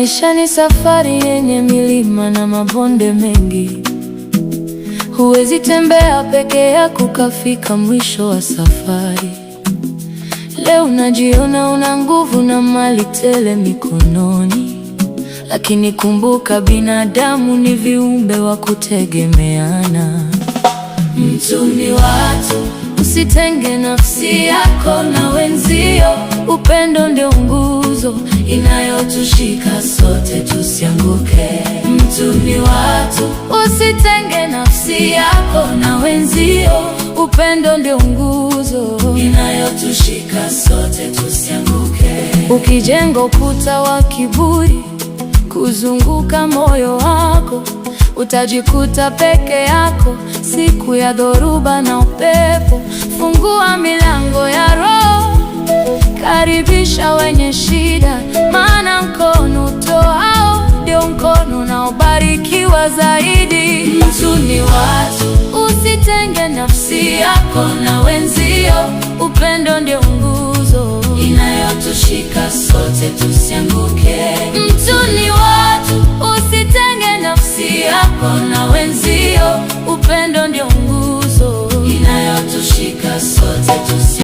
Maisha ni safari yenye milima na mabonde mengi. Huwezi tembea peke yako ukafika mwisho wa safari. Leo unajiona una nguvu na mali tele mikononi, lakini kumbuka, binadamu ni viumbe wa kutegemeana. Mtu ni watu, usitenge nafsi yako na wenzio. Upendo ndio nguzo inayotushika sote tusianguke. Mtu ni watu, usitenge nafsi yako na wenzio. Upendo ndio nguzo inayotushika sote tusianguke. Ukijenga ukuta wa kiburi kuzunguka moyo wako, utajikuta peke yako siku ya dhoruba na upepo. Fungua milango ya roho, karibisha wenye shida, maana mkono utoao ndio mkono unaobarikiwa zaidi. Mtu ni watu, usitenge nafsi yako na wenzio. Upendo ndio nguzo inayotushika sote tusianguke.